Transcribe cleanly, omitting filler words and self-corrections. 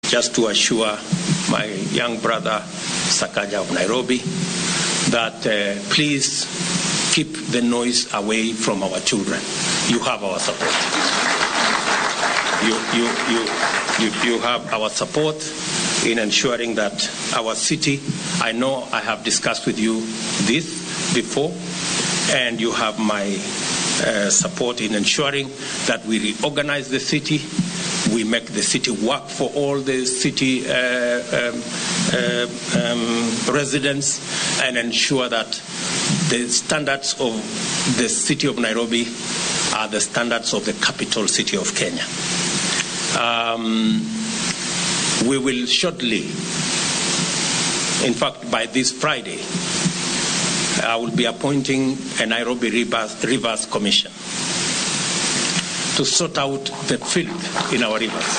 just to assure my young brother Sakaja of Nairobi that please keep the noise away from our children. You have our support. You have our support in ensuring that our city, I know I have discussed with you this before, and you have my support in ensuring that we reorganize the city, we make the city work for all the city residents, and ensure that the standards of the city of Nairobi are the standards of the capital city of Kenya. We will shortly, in fact by this Friday, I will be appointing a Nairobi Rivers Commission to sort out the filth in our rivers.